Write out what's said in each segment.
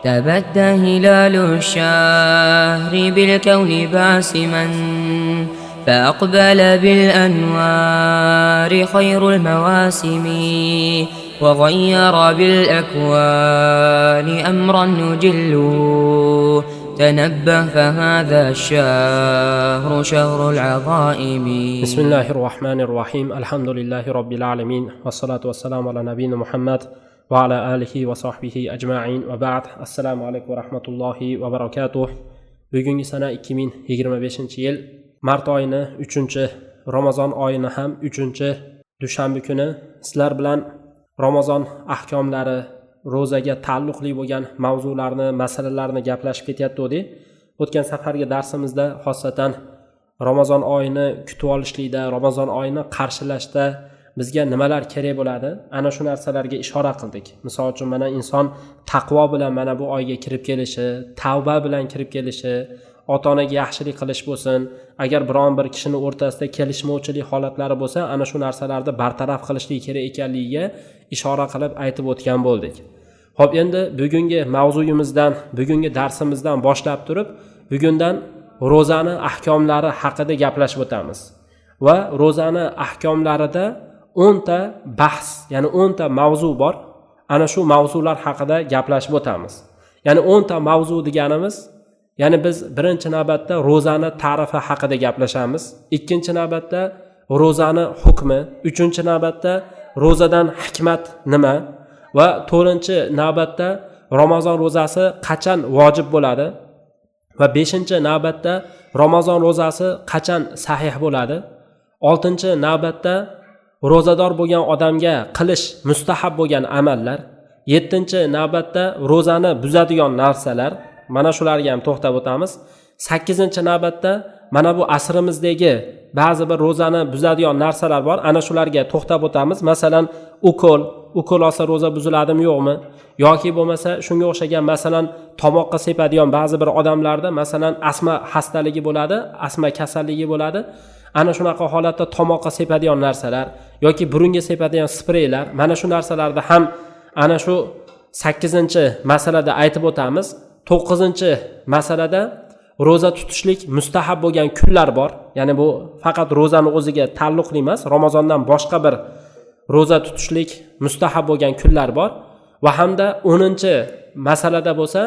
تبدى هلال الشهر بالكون باسما، فأقبل بالأنوار خير المواسم، وغير بالأكوان أمرا نجله. تنبه فهذا الشهر شهر العظائم. بسم الله الرحمن الرحيم. الحمد لله رب العالمين، والصلاة والسلام على نبينا محمد وعلى آله وصحبه أجمعين، وبعد. Assalomu alaykum va rahmatullohi va barakatuh. Bugungi sana 2025-yil mart oyini 3 Ramazon oyini ham 3 dushanba kuni sizlar bilan Ramazon ahkomlari, ro'zaga taalluqli bo'lgan mavzularni, masalalarni gaplashib ketyaptik. O'tgan safargi darsimizda xosatan Ramazon oyini kutib olishlikda, Ramazon oyini qarshilashda bizga nimalar kerak bo'ladi, ana shu narsalarga ishora qildik. Misol uchun, mana inson taqvo bilan mana bu oyga kirib kelishi, tavba bilan kirib kelishi, ota-onaga yaxshilik qilish bo'lsin, agar biron bir kishini o'rtasida kelishmovchilik holatlari bo'lsa, ana shu narsalarni bartaraf qilishlik kerak ekanligiga ishora qilib aytib o'tgan bo'ldik. Xo'p, endi bugungi mavzuyimizdan, bugungi darsimizdan boshlab turib, bugundan ro'zani ahkomlari haqida gaplashib o'tamiz. Va ro'zani ahkomlarida 10 ta bahs, ya'ni 10 ta mavzu bor. Ana shu mavzular haqida gaplashib o'tamiz. Ya'ni 10 ta mavzu deganimiz, ya'ni biz birinchi navbatda ro'zani ta'rifi haqida gaplashamiz, ikkinchi navbatda ro'zani hukmi, uchinchi navbatda ro'zadan hikmat nima va to'rtinchi navbatda Ramazon ro'zasi qachon vojib bo'ladi va beshinchi navbatda Ramazon ro'zasi qachon sahih bo'ladi, oltinchi navbatda ro'zador bo'lgan odamga qilish mustahab bo'lgan amallar, yettinchi navbatda ro'zani buzadigan narsalar, mana shularga ham to'xtab o'tamiz. 8-chi navbatda mana bu asrimizdagi ba'zi bir ro'zani buzadigan narsalar bor, ana shularga to'xtab o'tamiz. Masalan, ukol olsa ro'za buziladimi yo'qmi, yoki bo'lmasa shunga o'xshagan masalan tomoqqa sepadigan ba'zi bir odamlarda masalan asma xastaligi bo'ladi, asma kasalligi bo'ladi. Ana shunaqa holatda tomoqqa sepadigan narsalar yoki burunga sepadigan spreylar, mana shu narsalarni ham ana shu 8-chi masalada aytib o'tamiz. 9-chi masalada ro'za tutishlik mustahab bo'lgan kunlar bor. Ya'ni bu faqat ro'zani o'ziga taalluqli emas, Ramazondan boshqa bir ro'za tutishlik mustahab bo'lgan kunlar bor. Va hamda 10-chi masalada bo'lsa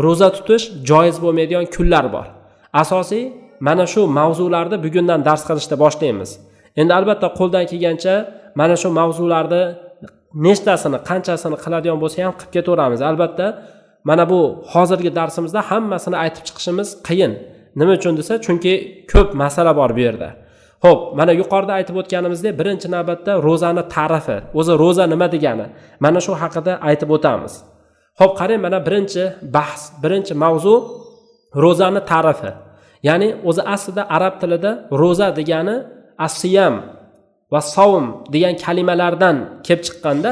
ro'za tutish joiz bo'lmaydigan kunlar bor. Asosiy mana shu mavzularni bugundan dars qilishda boshlaymiz. Endi albatta qo'ldan kelgancha mana shu mavzularni nechtasini, qanchasini qiladigan bo'lsa ham qilib ketaveramiz. Albatta mana bu hozirgi darsimizda hammasini aytib chiqishimiz qiyin. Nima uchun desa, chunki ko'p masala bor bu yerda. Xo'p, mana yuqorida aytib o'tganimizdek, birinchi navbatda ro'zani ta'rifi, o'zi ro'za nima degani, mana shu haqida aytib o'tamiz. Xo'p, qarang, mana birinchi bahs, birinchi mavzu ro'zani ta'rifi. Ya'ni o'zi aslida arab tilida ro'za degani as-siyam va savm degan kalimalardan kelib chiqqanda,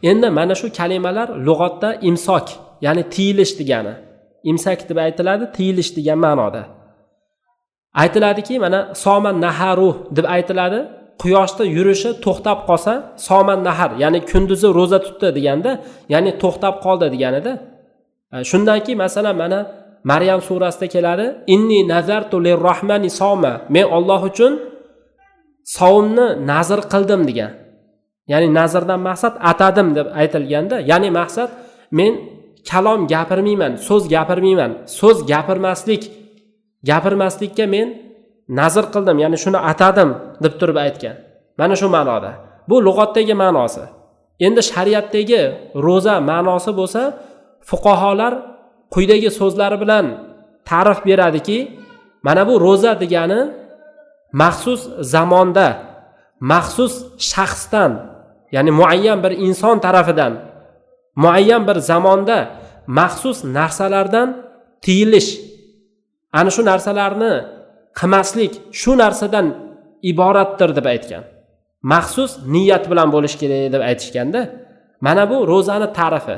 endi mana shu kalimalar lug'atda imsok, ya'ni tiyilish degani. Imsak deb aytiladi, tiyilish degan ma'noda. Aytiladiki, mana soman naharu deb aytiladi. Quyoshda yurishi to'xtab qolsa, soman nahar, ya'ni kunduzi ro'za tutdi deganda, ya'ni to'xtab qoldi deganida. Shundan keyin masalan mana Maryam surasida keladi, inni nazartu lirrohmani sawma, men Alloh uchun savmni nazr qildim degan. Ya'ni nazrdan maqsad atadim deb aytilganda, ya'ni maqsad men kalom gapirmayman, so'z gapirmayman, so'z gapirmaslikka men nazr qildim, ya'ni shuni atadim deb turib aytgan. Mana shu ma'noda. Bu lug'atdagi ma'nosi. Endi shariatdagi ro'za ma'nosi bo'lsa, fuqaholar quyidagi so'zlari bilan ta'rif beradiki, mana bu ro'za degani maxsus zamonda, maxsus shaxsdan, ya'ni muayyan bir inson tarafidan muayyan bir zamonda maxsus narsalardan tiyilish, ana shu narsalarni qilmaslik, shu narsadan iboratdir deb aytgan. Maxsus niyat bilan bo'lish kerak deb aytishganda, mana bu ro'zani ta'rifi.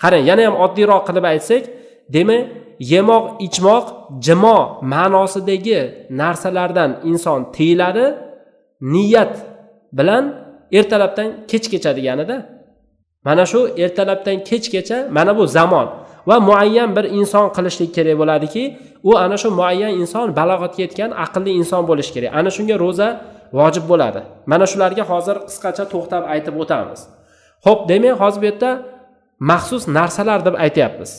Qarang, yana ham oddiyroq qilib aytsak, demak, yemoq, ichmoq, jimo ma'nosidagi narsalardan inson tiyiladi niyat bilan ertalabdan kechgacha deganida. Mana shu ertalabdan kechgacha mana bu zamon Va muayyan bir inson qilishlik kerak bo'ladiki, u ana shu muayyan inson balog'atga yetgan aqlli inson bo'lishi kerak. Ana shunga ro'za vojib bo'ladi. Mana shularga hozir qisqacha to'xtab aytib o'tamiz. Xo'p, demak, hozir bu yerda maxsus narsalar deb aytyapmiz.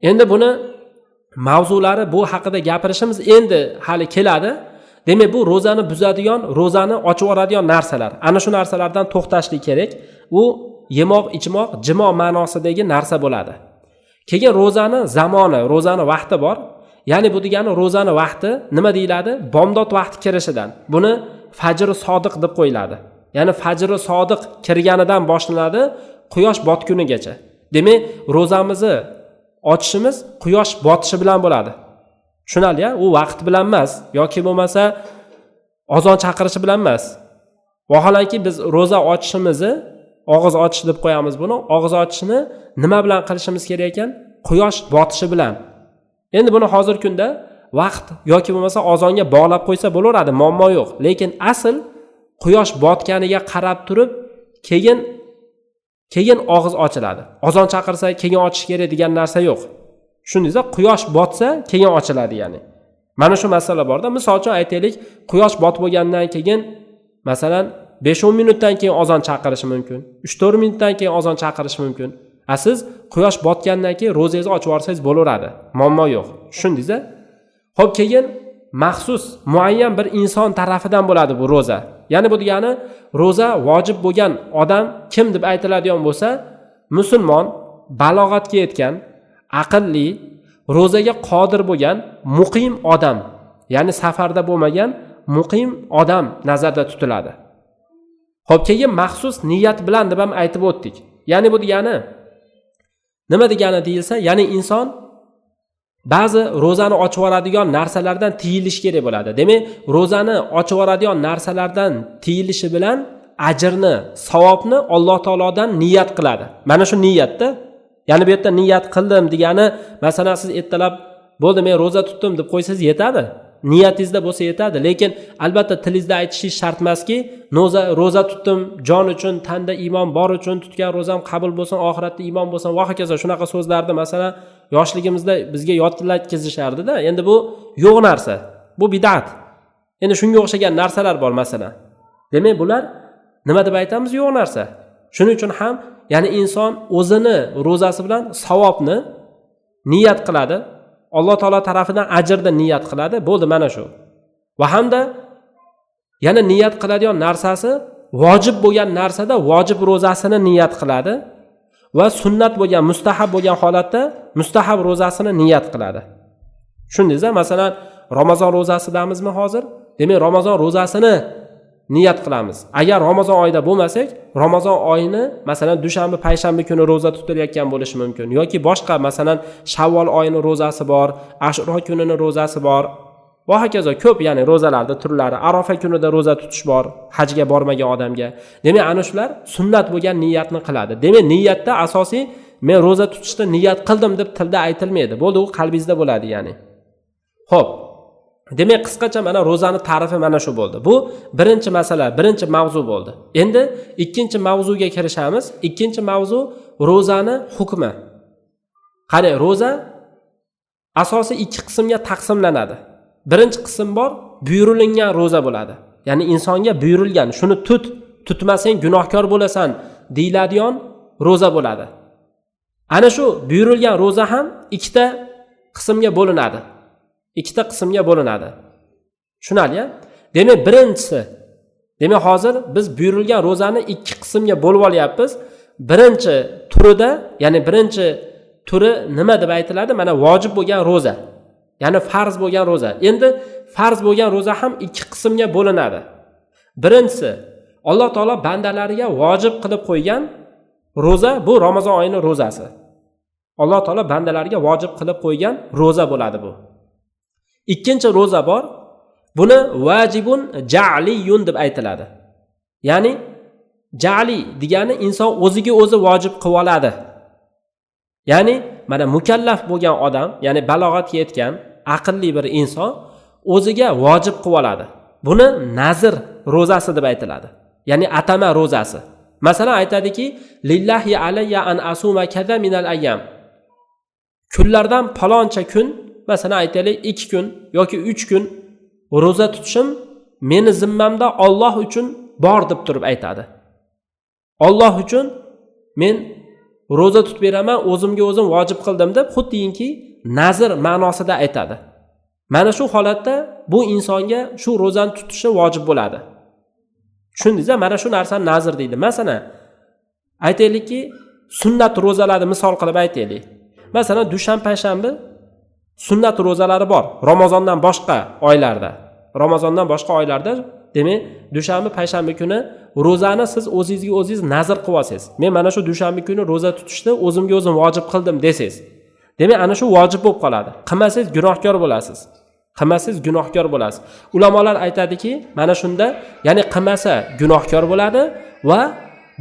Endi buni mavzulari, bu haqida gapirishimiz endi hali keladi. Demak, bu ro'zani buzadigan, ro'zani ochib yuboradigan narsalar. Ana shu narsalardan to'xtashlik kerak. U yemoq, ichmoq, jimo ma'nosidagi narsa bo'ladi. Keyin ro'zani zamoni, ro'zani vaqti bor. Ya'ni bu degani ro'zani vaqti nima deyiladi? Bomdod vaqti kirishidan. Buni fajr sodiq deb qo'yiladi. Ya'ni fajr sodiq kirganidan boshlanadi quyosh botgunigacha. Demak, ro'zamizni ochishimiz quyosh botishi bilan bo'ladi. Tushunali-ya? U vaqt bilan emas yoki bo'lmasa ozon chaqirishi bilan emas. Vaholanki biz ro'za ochishimizni og'iz ochish deb qo'yamiz buni. Og'iz ochishni nima bilan qilishimiz kerak ekan? Quyosh botishi bilan. Endi buni hozirgi kunda vaqt yoki bo'lmasa ozonga bog'lab qo'ysa bo'laveradi, muammo yo'q. Lekin asl quyosh botganiga qarab turib, keyin og'iz ochiladi. Ozon chaqirsa keyin ochish kerak degan narsa yo'q. Tushundingizmi? Quyosh botsa keyin ochiladi ya'ni. Mana shu masala borda. Misol uchun aytaylik, quyosh botib bo'lgandan keyin masalan 5-10 minutdan keyin ozon chaqirishi mumkin. 3-4 minutdan keyin ozon chaqirishi mumkin. A siz quyosh botgandan keyin ro'zangizni ochib yuborsangiz bo'laveradi. Muammo yo'q. Tushundingizmi? Xo'p, keyin maxsus muayyan bir inson tarafidan bo'ladi bu ro'za. Ya'ni bu degani ro'za vojib bo'lgan odam kim deb aytiladigan bo'lsa, musulmon, balog'atga yetgan, aqlli, ro'zaga qodir bo'lgan muqim odam, ya'ni safarda bo'lmagan muqim odam nazarda tutiladi. Xo'p, keyin maxsus niyat bilan deb ham aytib o'tdik. Ya'ni bu degani nima degani deyilsa, ya'ni inson ba'zi ro'zani ochib yuboradigan narsalardan tiyilish kerak bo'ladi. Demak, ro'zani ochib yuboradigan narsalardan tiyilishi bilan ajrni, savobni Alloh taolodan niyat qiladi. Mana shu niyatda, ya'ni bu yerda niyat qildim degani, masalan siz ertalab bo'ldi men ro'za tutdim deb qo'ysangiz yetadi. Niyatingizda bo'lsa yetadi, lekin albatta tilingizda aytishingiz shart emaski, ro'za tutdim, jon uchun, tanda iymon bor uchun tutgan ro'zam qabul bo'lsin, oxiratda iymon bo'lsin va hokazo shunaqa so'zlarni masalan yoshligimizda bizga yodlatkazishardi-da. Endi bu yo'q narsa. Bu bid'at. Endi shunga o'xshagan narsalar bor masalan. Demak, bular nima deb aytamiz? Yo'q narsa. Shuning uchun ham ya'ni inson o'zini ro'zasi bilan savobni niyat qiladi. Alloh taolo tarafidan ajrni niyat qiladi. Bo'ldi mana shu. Va hamda yana niyat qiladigan narsasi vojib bo'lgan narsada vojib ro'zasini niyat qiladi va sunnat bo'lgan, mustahab bo'lgan holatda mustahab ro'zasini niyat qiladi. Tushundingizmi? Masalan, Ramazon ro'zasidamizmi hozir? Demak, Ramazon ro'zasini niyat qilamiz. Agar Ramazon oyida bo'lmasak, Ramazon oyini masalan dushanba, payshanba kuni ro'za tutilayotgan bo'lishi mumkin yoki boshqa masalan Shavvol oyini ro'zasi bor, Ashuro kunini ro'zasi bor va hokazo ko'p, ya'ni ro'zalarda turlari, Arafa kunida ro'za tutish bor hajga bormagan odamga. Demak, ana shular sunnat bo'lgan niyatni qiladi. Demak, niyatda asosiy men ro'za tutishda niyat qildim deb tilda aytilmaydi. Bo'ldi, u qalbingizda bo'ladi ya'ni. Xo'p. Demak, qisqacha mana ro'zani ta'rifi mana shu bo'ldi. Bu birinchi masala, birinchi mavzu bo'ldi. Endi ikkinchi mavzuga kirishamiz. Ikkinchi mavzu ro'zani hukmi. Qani, ro'za asosiy ikki qismga taqsimlanadi. Birinchi qism bor, buyurilgan ro'za bo'ladi. Ya'ni insonga buyurilgan, shuni tut, tutmasang gunohkor bo'lasan deyiladigan ro'za bo'ladi. Ana shu buyurilgan ro'za ham ikkita qismga bo'linadi. Ikkita qismga bo'linadi. Tushunali-ya? Demak, birinchisi, demak hozir biz buyurilgan ro'zani ikki qismga bo'lib olyapmiz. Birinchi turida, ya'ni birinchi turi nima deb aytiladi? Mana vojib bo'lgan ro'za. Ya'ni farz bo'lgan ro'za. Endi farz bo'lgan ro'za ham ikki qismga bo'linadi. Birinchisi, Alloh taolo bandalariga vojib qilib qo'ygan ro'za, bu Ramazon oyining ro'zasi. Alloh taolo bandalariga vojib qilib qo'ygan ro'za bo'ladi bu. Ikkinchi ro'za bor. Buni vajibun ja'liyun deb aytiladi. Ya'ni ja'li degani inson o'ziga o'zi vojib qilib oladi. Ya'ni mana mukallaf bo'lgan odam, ya'ni balog'atga yetgan aqlli bir inson o'ziga vojib qilib oladi. Buni nazr ro'zasi deb aytiladi. Ya'ni atama ro'zasi. Masalan aytadiki, lillahi alayya an asuma kaza minal ayyam. Kunlardan paloncha kun, masalan aytaylik 2 kun yoki 3 kun ro'za tutishim meni zimmamda Alloh uchun bor deb turib aytadi. Alloh uchun men ro'za tutib beraman, o'zimga o'zim vojib qildim deb xuddiki nazr ma'nosida aytadi. Mana shu holatda bu insonga shu ro'zani tutishi vojib bo'ladi. Tushundingizmi? Mana shu narsani nazr deydi. Masalan, aytaylikki, sunnat ro'zalarni misol qilib aytaylik. Masalan, dushanba, payshanba sunnat ro'zalari bor Ramazondan boshqa oylarda. Ramazondan boshqa oylarda, demak, dushanba, payshanba kuni ro'zani siz o'zingizga o'zingiz nazr qilib olsangiz, men mana shu dushanba kuni ro'za tutishni o'zimga o'zim vojib qildim desangiz, demak, ana shu vojib bo'lib qoladi. Qilmasangiz gunohkor bo'lasiz. Qilmasangiz gunohkor bo'lasiz. Ulamolar aytadiki, mana shunda, ya'ni qilmasa gunohkor bo'ladi va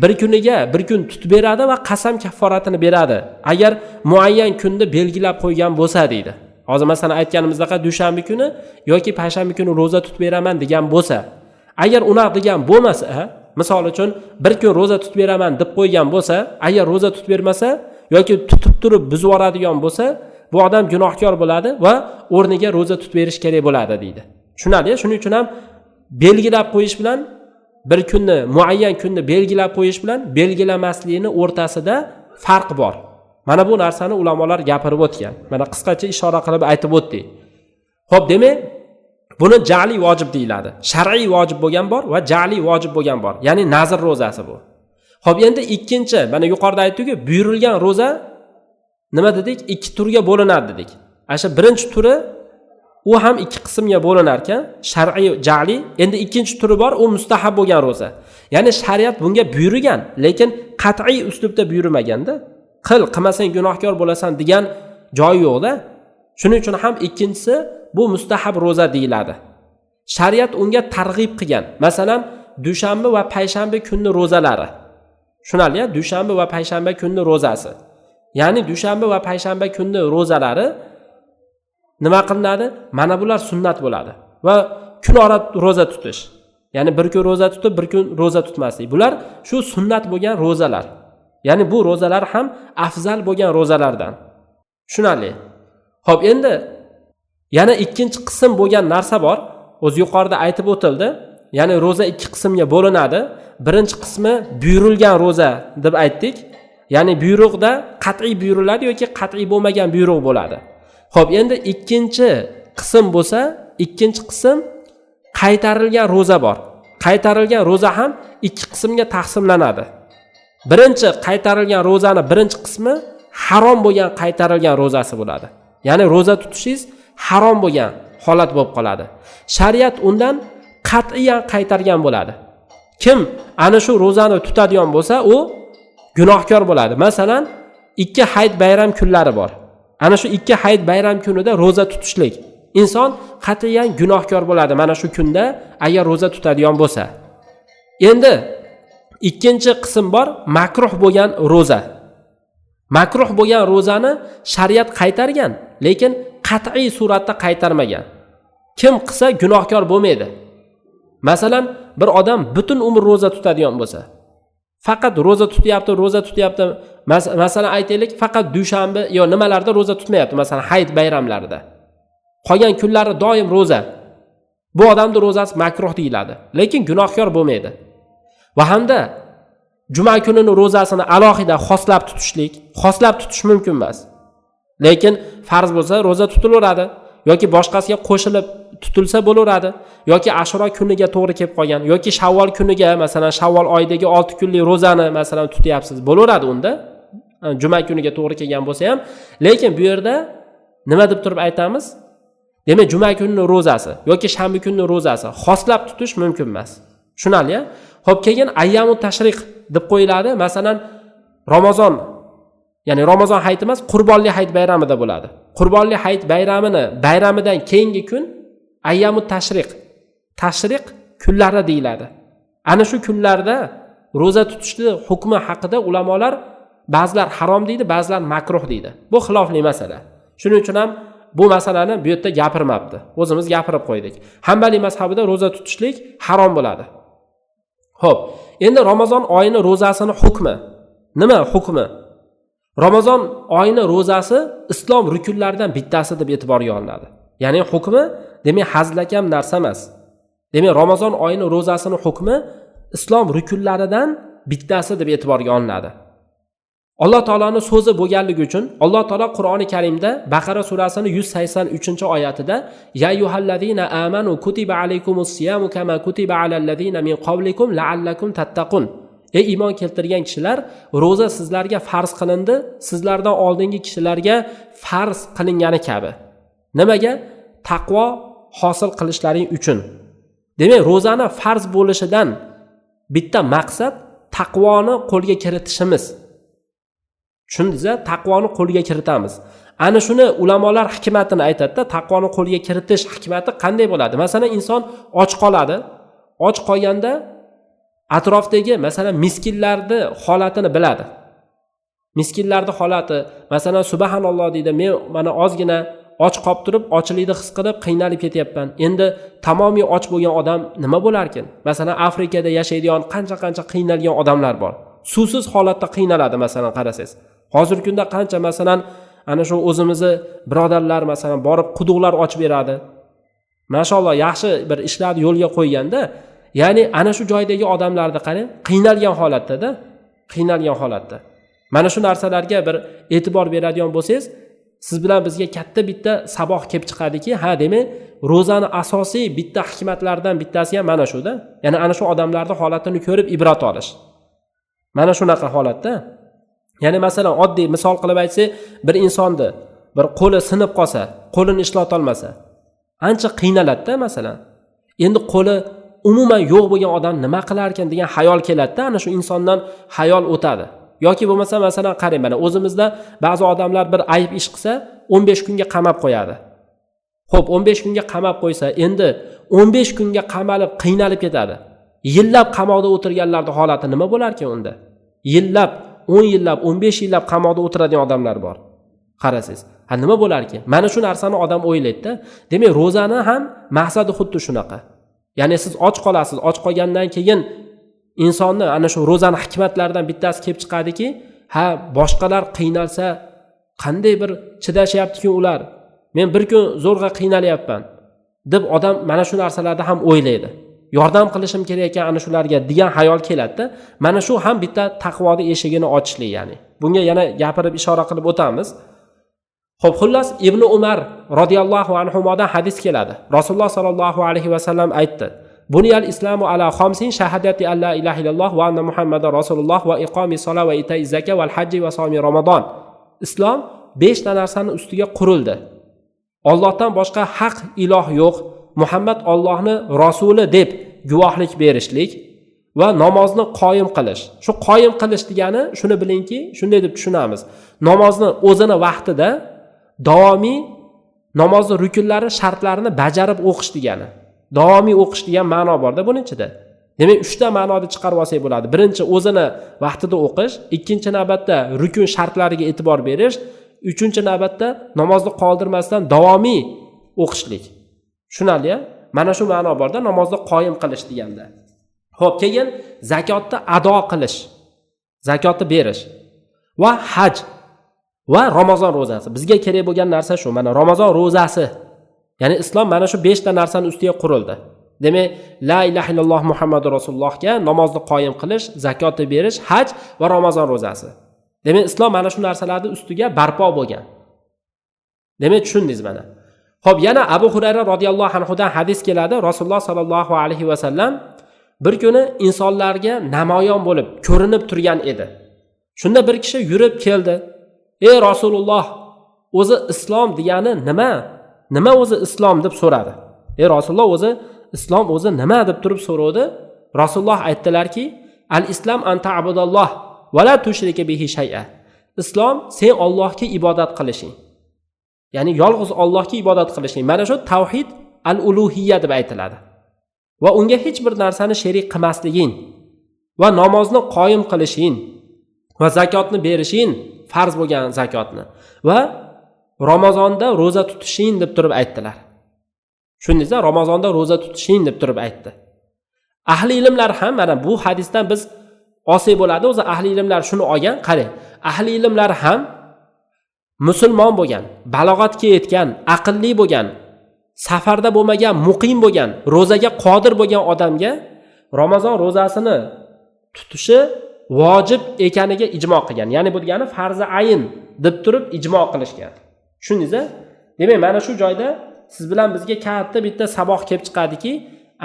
bir kuniga bir kun tutib beradi va qasam kafforatini beradi. Agar muayyan kunni belgilab qo'ygan bo'lsa deydi. Hozir masalan aytganimizdaqa dushanba kuni yoki payshanba kuni ro'za tutib beraman degan bo'lsa, agar unaq degan bo'lmasa, misol uchun bir kun ro'za tutib beraman deb qo'ygan bo'lsa, agar ro'za tutib bermasa yoki tutib turib buzib yuboradigan bo'lsa, bu odam gunohkor bo'ladi va o'rniga ro'za tutib berish kerak bo'ladi deydi. Tushunarli? Shuning uchun ham belgilab qo'yish bilan bir kunni, muayyan kunni belgilab qo'yish bilan belgilamaslikni o'rtasida farq bor. Mana bu narsani ulamolar gapirib o'tgan. Mana qisqacha ishora qilib aytib o'tdik. Xo'p, demak, buni ja'liy vojib deyiladi. Shar'iy vojib bo'lgan bor va ja'liy vojib bo'lgan bor. Ya'ni nazr ro'zasi bu. Xo'p, endi ikkinchi, mana yuqorida aytdik-ku, buyurilgan ro'za nima dedik? Ikki turga bo'linadi dedik. Asha birinchi turi u ham ikki qismga bo'linar ekan, shar'iy, ja'liy. Endi ikkinchi turi bor, u mustahab bo'lgan ro'za. Ya'ni shariat bunga buyurgan, lekin qat'iy uslubda buyurmaganda, qil, qilmasang gunohkor bo'lasan degan joyi yo'qda. Shuning uchun ham ikkinchisi bu mustahab ro'za deyiladi. Shariat unga targ'ib qilgan. Masalan, dushanba va payshanba kunni ro'zalari. Tushunarli, dushanba va payshanba kunni ro'zasi. Ya'ni dushanba va payshanba kunni ro'zalari nima qilinadi? Mana bular sunnat bo'ladi. Va kun ora ro'za tutish. Ya'ni bir kun ro'za tutib, bir kun ro'za tutmaslik. Bular shu sunnat bo'lgan ro'zalar. Ya'ni bu ro'zalar ham afzal bo'lgan ro'zalardan. Tushunarli. Xo'p, endi yana ikkinchi qism bo'lgan narsa bor. O'zi yuqorida aytib o'tildi. Ya'ni ro'za ikki qismga bo'linadi. Birinchi qismi buyurilgan ro'za deb aytdik. Ya'ni buyruqda qat'iy buyuriladi yoki qat'iy bo'lmagan buyruq bo'ladi. Xo'p, endi ikkinchi qism bo'lsa, ikkinchi qism qaytarilgan ro'za bor. Qaytarilgan ro'za ham ikki qismga taqsimlanadi. Birinchi qaytarilgan ro'zani birinchi qismi harom bo'lgan qaytarilgan ro'zasi bo'ladi. Ya'ni ro'za tutishingiz harom bo'lgan holat bo'lib qoladi. Shariat undan qat'iyan qaytargan bo'ladi. Kim ana shu ro'zani tutadigan bo'lsa, u gunohkor bo'ladi. Masalan, 2 hayit bayram kunlari bor. Ana shu 2 hayit bayram kunida ro'za tutishlik. Inson qat'iyan gunohkor bo'ladi mana shu kunda agar ro'za tutadigan bo'lsa. Endi ikkinchi qism bor, makruh bo'lgan ro'za. Makruh bo'lgan ro'zani shariat qaytargan, lekin qat'iy suratda qaytarmagan. Kim qilsa gunohkor bo'lmaydi. Masalan, bir odam butun umr ro'za tutadigan bo'lsa, faqat ro'za tutyapti, ro'za tutyapti. Masalan aytaylik, faqat dushanba yo nimalarda ro'za tutmayapti, masalan hayit bayramlarida. Qolgan kunlari doim ro'za. Bu odamning ro'zasi makruh deyiladi, lekin gunohkor bo'lmaydi. Va hamda juma kunini ro'zasini alohida xoslab tutishlik, xoslab tutish mumkin emas. Lekin farz bo'lsa ro'za tutilaveradi yoki boshqasiga qo'shilib tutilsa bo'laveradi, yoki Ashura kuniga to'g'ri kelib qolgan yoki Shavvol kuniga, masalan Shavvol oyidagi 6 kunlik ro'zani masalan tutyapsiz, bo'laveradi unda. Juma kuniga to'g'ri kelgan bo'lsa ham, lekin bu yerda nima deb turib aytamiz? Demak, juma kunini ro'zasi yoki shanba kunini ro'zasi xoslab tutish mumkin emas. Tushunarli? Xo'p, keyin ayyamu tashriq deb qo'yiladi. Masalan, Ramazon, ya'ni Ramazon hayiti emas, Qurbonli hayit bayramida bo'ladi. Qurbonli hayit bayramini bayramidan keyingi kun ayyamu tashriq, tashriq kunlari deyiladi. Ana shu kunlarda ro'za tutishni hukmi haqida ulamolar ba'zilar harom deydi, ba'zilar makruh deydi. Bu xilofli masala. Shuning uchun ham bu masalani bu yerda gapirmabdi. O'zimiz gapirib qo'ydik. Hanbali mazhabida ro'za tutishlik harom bo'ladi. Xo'p, endi Ramazon oyini ro'zasini hukmi. Nima hukmi? Ramazon oyini ro'zasi islom rukunlaridan bittasi deb e'tiborga olinadi. Ya'ni hukmi demak hazilakam narsa emas. Demak Ramazon oyini ro'zasini hukmi islom rukunlaridan bittasi deb e'tiborga olinadi. Alloh taoloning so'zi bo'lganligi uchun Alloh taolo Qur'oni Karimda Baqara surasining 183-oyatida ya ayyuhallazina amanu kutiba alaykumus siyamu kama kutiba alallazina min qablikum la'allakum tattaqun. Ey iymon keltirgan kishilar, ro'za sizlarga farz qilindi, sizlardan oldingi kishilarga farz qilingani kabi. Nimaga? Taqvo hosil qilishlaring uchun. Demak, ro'zani farz bo'lishidan bitta maqsad taqvoni qo'lga kiritishimiz. Tushundingiz-a? Taqvoni qo'lga kiritamiz. Ana shuni ulamolar hikmatini aytadi-da, taqvoni qo'lga kiritish hikmati qanday bo'ladi? Masalan, inson och qoladi. Och qolganda atrofdagi masalan miskinlarning holatini biladi. Miskinlarning holati, masalan, subhanalloh deydi, men mana ozgina och qolib turib, ochlikni his qilib qiynalib ketyapman. Endi tamomiy och bo'lgan odam nima bo'larkin? Masalan, Afrikada yashaydigan qancha-qancha qiynalgan odamlar bor. Suvsiz holatda qiynaladi masalan, qarasangiz. Hozirgi kunda qancha masalan ana shu o'zimizni birodarlar masalan borib quduqlar ochib beradi. Mashalloh, yaxshi bir ishlarni yo'lga qo'yganda, ya'ni ana shu joydagi odamlarni qarang, qiynalgan holatda-da, qiynalgan holatda. Mana shu narsalarga bir e'tibor beradigan bo'lsangiz, siz bilan bizga katta bitta saboq kelib chiqadiki, ha demak, ro'zani asosiy bitta hikmatlaridan bittasi ham mana shu-da. Ya'ni ana shu odamlarning holatini ko'rib ibrat olish. Mana shunaqa holatda. Ya'ni masalan oddiy misol qilib aytsak, bir insonni bir qo'li sinib qolsa, qo'lini ishlata olmasa, ancha qiynaladi-da masalan. Endi qo'li umuman yo'q bo'lgan odam nima qilar ekan degan xayol keladi-da, ana shu insondan xayol o'tadi. Yoki bo'lmasa masalan qarang, mana o'zimizda ba'zi odamlar bir ayib ish qilsa 15 kunga qamab qo'yadi. Xo'p, 15 kunga qamab qo'ysa, endi 15 kunga qamalib qiynalib ketadi. Yillab qamoqda o'tirganlarning holati nima bo'lar ekan unda? Yillab, 10 yillab, 15 yillab qamoqda o'tiradigan odamlar bor. Qarasangiz, ha nima bo'lar ekan? Mana shu narsani odam o'ylaydi-da. Demak, ro'zani ham maqsadi xuddi shunaqa. Ya'ni siz och qolasiz, och qolgandan keyin insonni ana shu ro'zani hikmatlaridan bittasi kelib chiqadiki, ha boshqalar qiynalsa qanday bir chidashyapti-ku ular. Men bir kun zo'rg'a qiynalyapman deb odam mana shu narsalarni ham o'ylaydi. Yordam qilishim kerak ekan ana shularga degan xayol keladi-da. Mana shu ham bitta taqvoning eshigini ochishlik, ya'ni. Bunga yana gapirib ishora qilib o'tamiz. Xo'p, xullas Ibn Umar radhiyallohu anhumodan hadis keladi. Rasululloh sallallohu alayhi va sallam aytdi: Buniyal islamu ala khamsin shahadati an la ilaha illalloh va anna Muhammadar rasululloh va iqomi sola va ita'i zaka val hajji va somi Ramazon. Islom 5 ta narsaning ustiga qurildi. Allohdan boshqa haq iloh yo'q, Muhammad Allohning rasuli deb guvohlik berishlik va namozni qoyim qilish. Shu qoyim qilish degani shuni bilingki, shunday deb tushunamiz. Namozni o'zini vaqtida davomiy namozni rukunlari, shartlarini bajarib o'qish degani. Davomiy o'qish degan ma'no borda buning ichida. Demak, 3 ta ma'noni chiqarib olsak bo'ladi. Birinchi, o'zini vaqtida o'qish, ikkinchi navbatda rukun shartlariga e'tibor berish, uchinchi navbatda namozni qoldirmasdan davomiy o'qishlik. Tushunarli-ya? Mana shu ma'no borda namozni qoyim qilish deganda. Xo'p, keyin zakotni ado qilish, zakotni berish va haj va Ramazon ro'zasi. Bizga kerak bo'lgan narsa shu. Mana Ramazon ro'zasi. Ya'ni islom mana shu 5 ta narsaning ustiga qurildi. Demak, la ilaha illalloh Muhammadur rasulullohga namozni qoyim qilish, zakotni berish, haj va Ramazon ro'zasi. Demak, islom mana shu narsalarning ustiga barpo bo'lgan. Demak, tushundingiz mana. Xo'p, yana Abu Hurayra radhiyallohu anhudan hadis keladi. Rasululloh sallallohu alayhi va sallam bir kuni insonlarga namoyon bo'lib ko'rinib turgan edi. Shunda bir kishi yurib keldi. Ey Rasululloh, o'zi islom degani nima? Nima o'zi islom deb so'radi. Ey Rasululloh, o'zi islom o'zi nima deb turib so'radi. Rasululloh aytdilarki, al-islom an ta'budalloh va la tushrika bihi shay'a. Islom sen Allohga ibodat qilishing. Ya'ni yolg'iz Allohga ibodat qilishing. Mana shu tavhid al-uluhiyya deb aytiladi. Va unga hech bir narsani sherik qilmasliging va namozni qoyim qilishing va zakotni berishing, farz bo'lgan zakotni va Ramazonda ro'za tutishing deb turib aytdilar. Tushundingizmi? Ramazonda ro'za tutishing deb turib aytdi. Ahli ilmlar ham mana bu hadisdan biz olsak bo'ladi. O'zi ahli ilmlar shuni olgan. Qarang, ahli ilmlar ham musulmon bo'lgan, balog'atga yetgan, aqlli bo'lgan, safarda bo'lmagan, muqim bo'lgan, ro'zaga qodir bo'lgan odamga Ramazon ro'zasini tutishi vojib ekaniga ijmo qilgan. Ya'ni bu degani farzi ayn deb turib ijmo qilishgan. Tushundingiz-a? Demak, mana shu joyda siz bilan bizga katta bitta saboq kelib chiqadiki,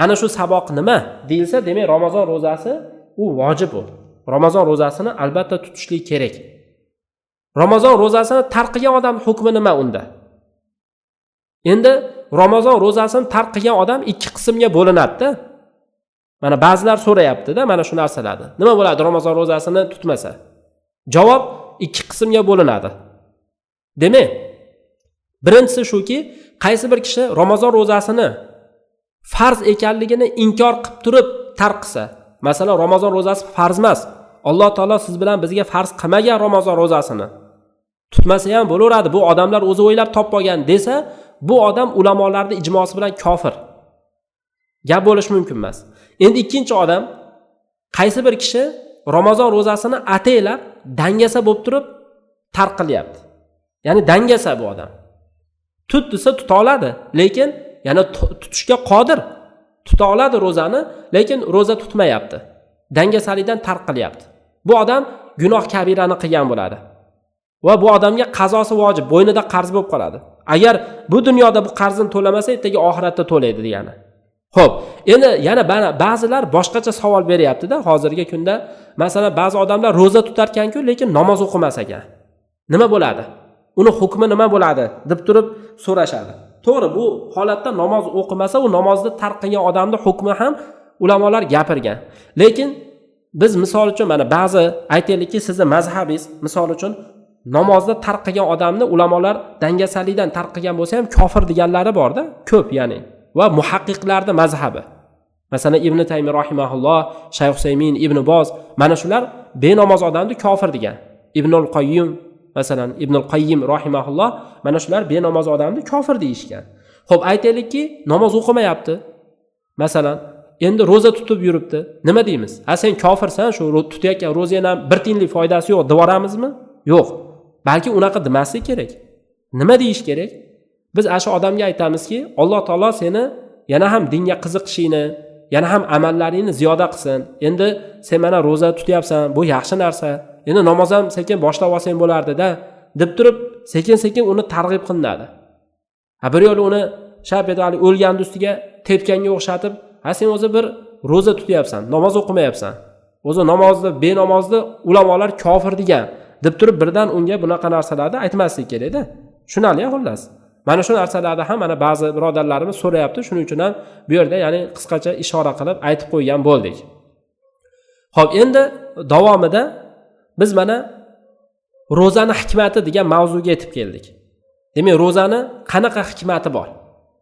ana shu saboq nima deyilsa, demak Ramazon ro'zasi u vojib u. Ramazon ro'zasini albatta tutishlik kerak. Ramazon ro'zasini tark qilgan odam hukmi nima unda? Endi Ramazon ro'zasini tark qilgan odam ikki qismga bo'linadi-da. Mana ba'zilar so'rayapti-da mana shu narsalarni. Nima bo'ladi Ramazon ro'zasini tutmasa? Javob ikki qismga bo'linadi. Demak, birinchisi shuki, qaysi bir kishi Ramazon ro'zasini farz ekanligini inkor qilib turib tark qilsa, masalan, Ramazon ro'zasi farz emas. Alloh taolo siz bilan bizga farz qilmagan Ramazon ro'zasini tutmasa ham bo'laveradi, bu odamlar o'zi o'ylab topib olgan desa, bu odam ulamolarning ijmosi bilan kofir. Gap bo'lishi mumkin emas. Endi ikkinchi odam, qaysi bir kishi Ramazon ro'zasini ataylab dangasa bo'lib turib tark qilyapti. Ya'ni dangasa bu odam. Tut desa tuta oladi, lekin yana tutishga qodir. Tuta oladi ro'zani, lekin ro'za tutmayapti. Dangasalikdan tark qilyapti. Bu odam gunoh kabirani qilgan bo'ladi. Va bu odamga qazosi vojib, bo'ynida qarz bo'lib qoladi. Agar bu dunyoda bu qarzini to'lamasa, ertaga oxiratda to'laydi degani. Xo'p, endi yana ba'zilar boshqacha savol beryapti-da hozirgi kunda. Masalan, ba'zi odamlar ro'za tutarkan-ku, lekin namoz o'qimas ekan. Nima bo'ladi? Uni hukmi nima bo'ladi deb turib so'rashadi. To'g'ri, bu holatda namoz o'qimasa, u namozni tark qilgan odamning hukmi ham ulamolar gapirgan. Lekin biz misol uchun mana ba'zi aytaylikki, sizni mazhabingiz misol uchun namozni tark qilgan odamni ulamolar dangasalikdan tark qilgan bo'lsa ham kofir deganlari bor-da, ko'p ya'ni. Va muhaqqiqlarning mazhabi. Masalan, Ibn Taymiy rahimahulloh, Shayx Husaymin, Ibn Boz, mana shular benamoz odamni kofir degan. Ibnul Qayyim, masalan, Ibnul Qayyim rahimahulloh, mana shular benamoz odamni kofir deyishgan. Xo'p, aytaylikki, namoz o'qimayapti. Masalan, endi ro'za tutib yuribdi. Nima deymiz? Ha, sen kofirsan, shu tutayotgan ro'zangning ham bir tiyinlik foydasi yo'q, devoramizmi? Yo'q. Balki unaqa demaslik kerak. Nima deyish kerak? Biz ana shu odamga aytamizki, Alloh taolo seni yana ham dinga qiziqishingni, yana ham amallaringni ziyoda qilsin. Endi sen mana ro'za tutyapsan, bu yaxshi narsa. Endi namoz ham sekin boshlab olsang bo'lardi-da, deb turib sekin-sekin uni targ'ib qilinadi. Ha, bir yo'li uni shap etib hali o'lganning ustiga tepkanga o'xshatib, ha sen o'zi bir ro'za tutyapsan, namoz o'qimayapsan. O'zi namozni, benamozni ulamolar kofir degan deb turib birdan unga bunaqa narsalarni aytmaslik kerak-da. Tushunarli, xullas. Mana shu narsalarni ham mana ba'zi birodarlarimiz so'rayapti. Shuning uchun ham bu yerda ya'ni qisqacha ishora qilib aytib qo'ygan bo'ldik. Xo'p, endi davomida biz mana ro'zani hikmati degan mavzuga yetib keldik. Demak, ro'zani qanaqa hikmati bor?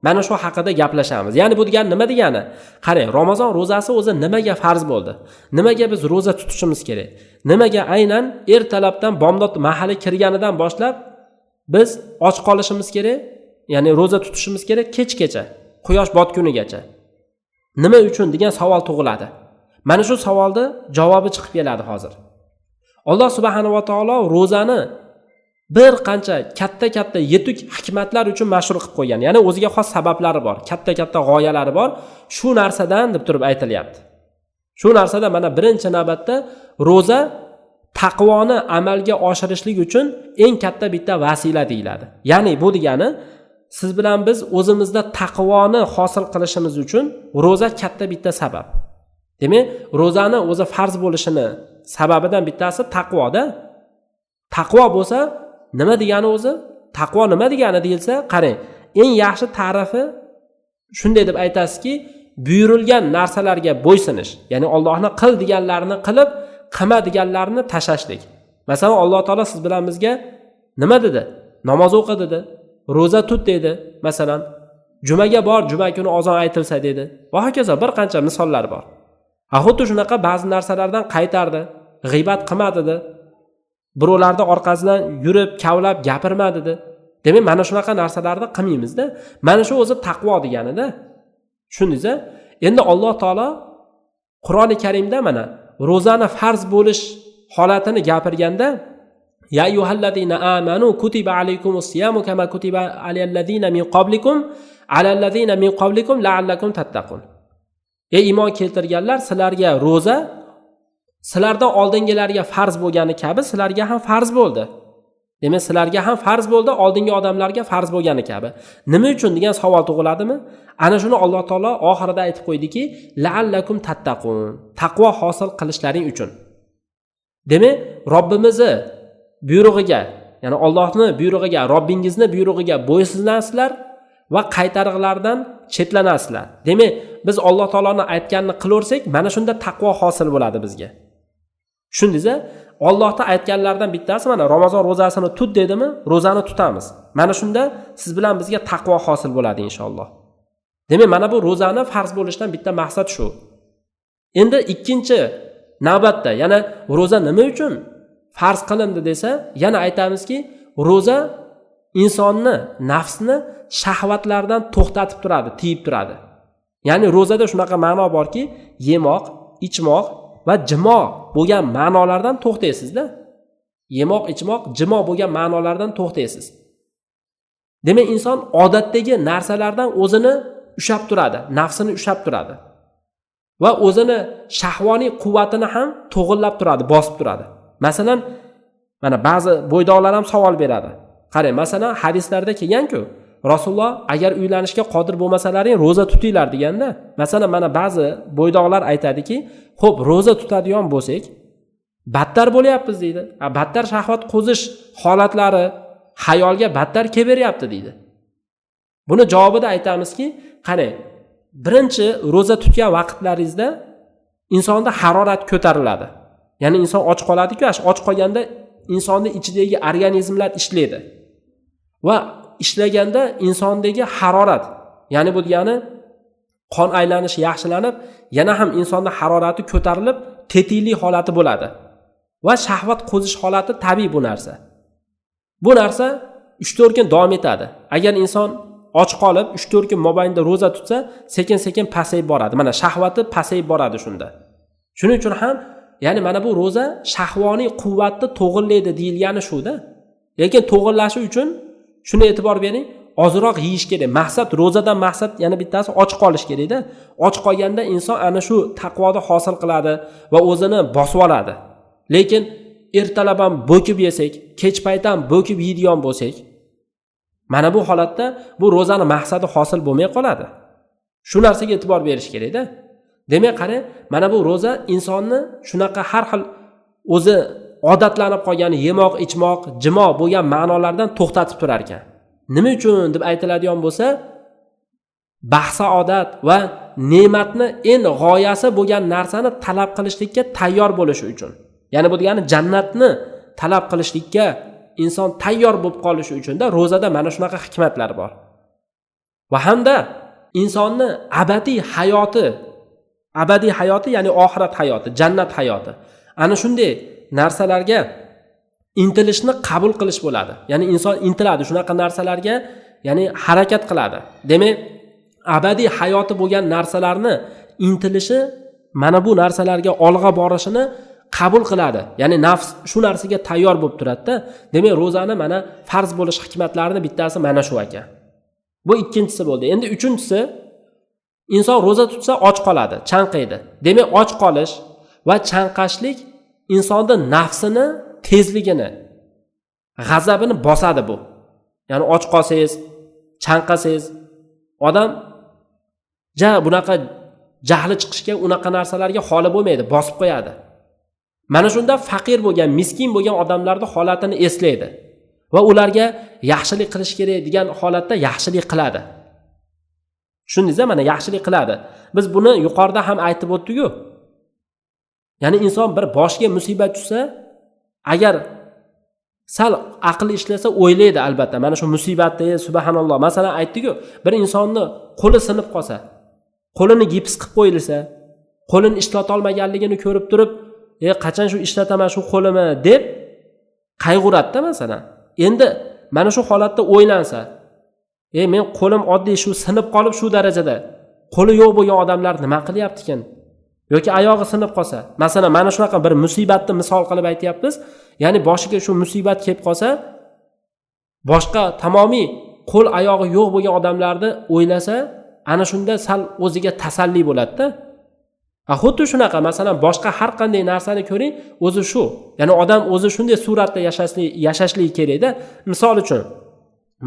Mana shu haqida gaplashamiz. Ya'ni bu degani nima degani? Qarang, Ramazon ro'zasi o'zi nimaga farz bo'ldi? Nimaga biz ro'za tutishimiz kerak? Nimaga aynan ertalabdan bomdod mahali kirganidan boshlab biz och qolishimiz kerak? Ya'ni ro'za tutishimiz kerak kechgacha, quyosh botgunigacha. Nima uchun degan savol tug'iladi. Mana shu savolni javobi chiqib keladi hozir. Alloh subhanahu va taolo ro'zani bir qancha katta-katta yetuk hikmatlar uchun mashhur qilib qo'ygan. Ya'ni o'ziga xos sabablari bor, katta-katta g'oyalari bor. Shu narsadan deb turib aytilyapti. Shu narsada mana birinchi navbatda ro'za taqvoni amalga oshirishlik uchun eng katta bitta vasila deyiladi. Ya'ni bu degani siz bilan biz o'zimizda taqvoni hosil qilishimiz uchun ro'za katta bitta sabab. Demak, ro'zani o'zi farz bo'lishini sababidan bittasi taqvoda. Taqvo bo'lsa nima degani o'zi? Taqvo nima degani deyilsa, qarang, eng yaxshi ta'rifi shunday deb aytasizki, buyurilgan narsalarga bo'ysinish, ya'ni Allohni qil deganlarini qilib, qilma deganlarini tashlashlik. Masalan, Alloh taolo siz bilan bizga nima dedi? Namoz o'qi dedi, ro'za tut dedi, masalan, jumaga bor, juma kuni azon aytilsa dedi. Va hokazo bir qancha misollar bor. Ha, xuddi shunaqa ba'zi narsalardan qaytardi, g'iybat qilma dedi. Birovlarning orqasidan yurib, kavlab gapirma dedi. Demak, mana shunaqa narsalarni qilmaymizda. Mana shu o'zi taqvo deganida. Tushundingiz-a? Endi Alloh taolo Qur'oni Karimda mana ro'zani farz bo'lish holatini gapirganda ya ayyuhallazina amanu kutiba alaykumus siyamu kama kutiba alallazina min qablikum alallazina min qablikum la'allakum tattaqun. Ey iymon keltirganlar, sizlarga ro'za sizlardan oldingilarga farz bo'lgani kabi sizlarga ham farz bo'ldi. Demak, sizlarga ham farz bo'ldi, oldingi odamlarga farz bo'lgani kabi. Nima uchun degan savol tug'iladimi? Ana shuni Alloh taolo oxirida aytib qo'ydiki, la'allakum tattaqun. Taqvo hosil qilishlaring uchun. Demak, Robbimizni buyrug'iga, ya'ni Allohning buyrug'iga, Robbingizni buyrug'iga bo'ysunasizlar va qaytariqlardan chetlanasizlar. Demak, biz Alloh taoloning aytganini qilaversak, mana shunda taqvo hosil bo'ladi bizga. Tushundingiz-a? Allohning aytganlaridan bittasi mana Ramazon ro'zasini tut dedimi, ro'zani tutamiz. Mana shunda siz bilan bizga taqvo hosil bo'ladi inshaalloh. Demak, mana bu ro'zani farz bo'lishidan bitta maqsad shu. Endi ikkinchi navbatda yana ro'za nima uchun farz qilindi desa, yana aytamizki, ro'za insonni nafsni shahvatlardan to'xtatib turadi, tiyib turadi. Ya'ni ro'zada shunaqa ma'no borki, yemoq, ichmoq va jimo bo'lgan ma'nolardan to'xtaysizda. Yemoq, ichmoq, jimo bo'lgan ma'nolardan to'xtaysiz. Demak, inson odatdagi narsalardan o'zini ushlab turadi, nafsini ushlab turadi va o'zini shahvoniy quvvatini ham to'g'irlab turadi, bosib turadi. Masalan, mana ba'zi bo'ydoqlar ham savol beradi. Qarang, masalan, hadislarda kelgan-ku, Rasululloh agar uylanishga qodir bo'lmasalaring ro'za tutinglar deganda, masalan, mana ba'zi bo'ydoqlar aytadiki, xo'p, ro'za tutadigan bo'lsak, battar bo'lyapmiz deydi. Battar shahvat qo'zish holatlari xayolga battar kelaveryapti deydi. Buni javobida aytamizki, qarang, birinchi ro'za tutgan vaqtlaringizda insonda harorat ko'tariladi. Ya'ni inson och qoladi-ku, och qolganda insonning ichidagi organizmlar ishlaydi. Va ishlaganda insondagi harorat, ya'ni bu degani qon aylanishi yaxshilanib, yana ham insonda harorati ko'tarilib, tetiklik holati bo'ladi. Va shahvat qo'zish holati tabiiy bu narsa. Bu narsa 3-4 kun davom etadi. Agar inson och qolib 3-4 kun mobaynida ro'za tutsa, sekin-sekin pasayib boradi. Mana shahvati pasayib boradi shunda. Shuning uchun ham, ya'ni mana bu ro'za shahvoniy quvvatni to'g'irlaydi deyilgani shu-da. Lekin to'g'irlashi uchun shuni e'tibor bering, ozroq yeyish kerak. Maqsad ro'zadan maqsad yana bittasi och qolish kerakda. Och qolganda inson ana shu taqvoni hosil qiladi va o'zini bosib oladi. Lekin ertalab ham bo'kib yesak, kech payt ham bo'kib yeydigan bo'lsak, mana bu holatda bu ro'zani maqsadi hosil bo'lmay qoladi. Shu narsaga e'tibor berish kerakda. Demak, qarang, mana bu ro'za insonni shunaqa har xil o'zi odatlanib qolgan yemoq, ichmoq, jimo bo'lgan ma'nolardan to'xtatib turar ekan. Nima uchun deb aytiladigan bo'lsa, baxsaodat va ne'matni eng g'oyasi bo'lgan narsani talab qilishlikka tayyor bo'lishi uchun. Ya'ni bu degani jannatni talab qilishlikka inson tayyor bo'lib qolishi uchun-da ro'zada mana shunaqa hikmatlar bor. Va hamda insonni abadiy hayoti, abadiy hayoti ya'ni oxirat hayoti, jannat hayoti. Ana shunday narsalarga intilishni qabul qilish bo'ladi. Ya'ni inson intiladi shunaqa narsalarga, ya'ni harakat qiladi. Demak, abadiy hayoti bo'lgan narsalarni intilishi, mana bu narsalarga olg'a borishini qabul qiladi. Ya'ni nafs shu narsaga tayyor bo'lib turadi-da. Demak, ro'zani mana farz bo'lish hikmatlarini bittasi mana shu ekan. Bu ikkinchisi bo'ldi. Endi uchinchisi, inson ro'za tutsa och qoladi, chanqaydi. Demak, och qolish va chanqashlik insonda nafsini tezligini, g'azabini bosadi bu. Ya'ni och qolsangiz, chanqasangiz, odam ja bunaqa jahli chiqishga, unaqa narsalarga xoli bo'lmaydi, bosib qo'yadi. Mana shunda faqir bo'lgan, miskin bo'lgan odamlarning holatini eslaydi va ularga yaxshilik qilish kerak degan holatda yaxshilik qiladi. Tushundingiz-a? Mana yaxshilik qiladi. Biz buni yuqorida ham aytib o'tdik-ku. Ya'ni inson bir boshiga musibat tushsa, agar sal aqli ishlasa o'ylaydi albatta. Mana shu musibatni, subhanalloh. Masalan aytdik-ku, bir insonni qo'li sinib qolsa, qo'lini gips qilib qo'yilsa, qo'lini ishlata olmaganligini ko'rib turib, qachon shu ishlataman shu qo'limni deb qayg'uradi-da masalan. Endi mana shu holatda o'ylansa, men qo'lim oddiy shu sinib qolib shu darajada qo'li yo'q bo'lgan odamlar nima qilyapti ekan? yoki oyog'i sinib qolsa, masalan, mana shunaqa bir musibatni misol qilib aytyapmiz, ya'ni boshiga shu musibat kelib qolsa, boshqa tamomiy qo'l oyog'i yo'q bo'lgan odamlarni o'ylasa, ana shunda sal o'ziga tasalli bo'ladi-da. Xuddi shunaqa, masalan, boshqa har qanday narsani ko'ring, o'zi shu. Ya'ni odam o'zi shunday suratda yashashligi kerakda. Misol uchun,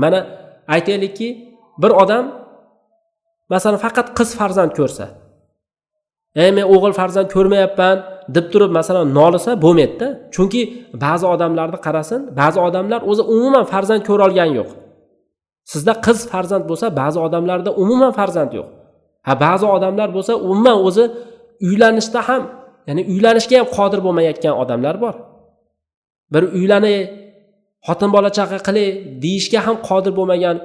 mana aytaylikki, bir odam masalan faqat qiz farzand ko'rsa, men o'g'il farzand ko'rmayapman deb turib masalan nolisa bo'lmaydi-da. Chunki ba'zi odamlarni qarasin, ba'zi odamlar o'zi umuman farzand ko'ra olgani yo'q. Sizda qiz farzand bo'lsa, ba'zi odamlarda umuman farzand yo'q. Ha, ba'zi odamlar bo'lsa umuman o'zi uylanishda ham, ya'ni uylanishga ham qodir bo'lmayotgan odamlar bor. Bir uylanay, xotin bola chaqa qilay deyishga ham qodir bo'lmagan,